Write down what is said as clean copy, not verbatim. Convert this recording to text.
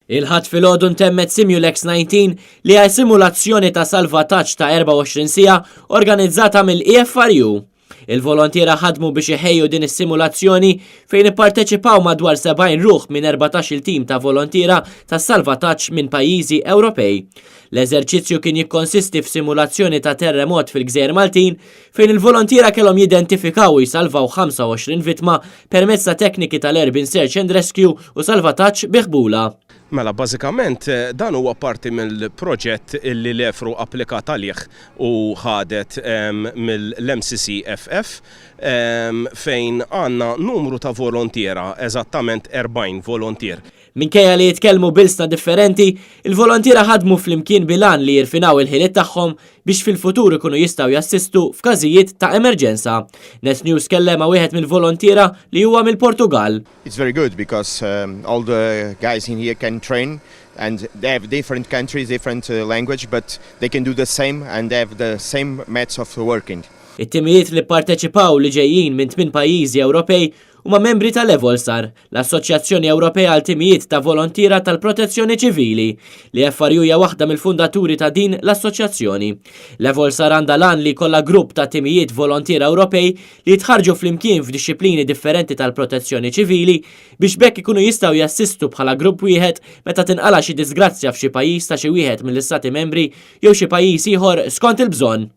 Il-Ħadd filgħodu ntemmet Simulex 19 li hija simulazzjoni ta' salvataġġ ta' 24 siegħa organizzata mill-EFRU. Il-volontiera ħadmu biex iħejju din is-simulazzjoni fejn ipparteċipaw madwar 70 ruħ minn 14-il tim ta' volontiera tas-salvataġġ minn pajjiżi Ewropej. L-eżerċizzju kien jikkonsisti f'simulazzjoni ta' terremot fil-Gżejjer Maltin fejn il-volontiera kellhom jidentifikaw u jsalvaw 25 vittma permezz ta' tekniki tal-Urban Search and Rescue u salvataġġ bi ħbula. Mela, bażikament dan huwa parti mill-proġett illi l-EFRU applikat għalih u ħadet mill-MCCFF fejn għandna numru ta' volontiera, eżattament 40 volontier. Minkejja li jitkellmu b'ilsna differenti, il-volontiera ħadmu flimkien bil-għan li jirfinaw il-ħiliet tagħhom biex fil-futur ikunu jistgħu jassistu f'każijiet ta' emerġenza. Net News tkellem ma' wieħed mill-volontiera li huwa mill-Portugall. It's very good because all the guys in here can train and they have different countries, different language, but they can do the same and they have the same methods of working. It-timijiet li pparteċipaw li ġejjin minn tmien pajjiżi Ewropej huma membri tal-Evolsar, l-Assoċjazzjoni Ewropea għal Timijiet ta' Volontiera tal-Protezzjoni Ċivili, li FRU hija waħda mill-fundaturi ta' din l-assoċjazzjoni. L-Evolsar għandha l-għan li jkollha grupp ta' timijiet volontiera Ewropej li jitħarrġu flimkien f'dixxiplini differenti tal-protezzjoni ċivili biex b'hekk ikunu jistgħu jassistu bħala grupp wieħed meta tinqala' xi diżgrazzja f'xi pajjiż ta' xi wieħed mill-Istati Membri jew xi pajjiż ieħor skont il-bżonn.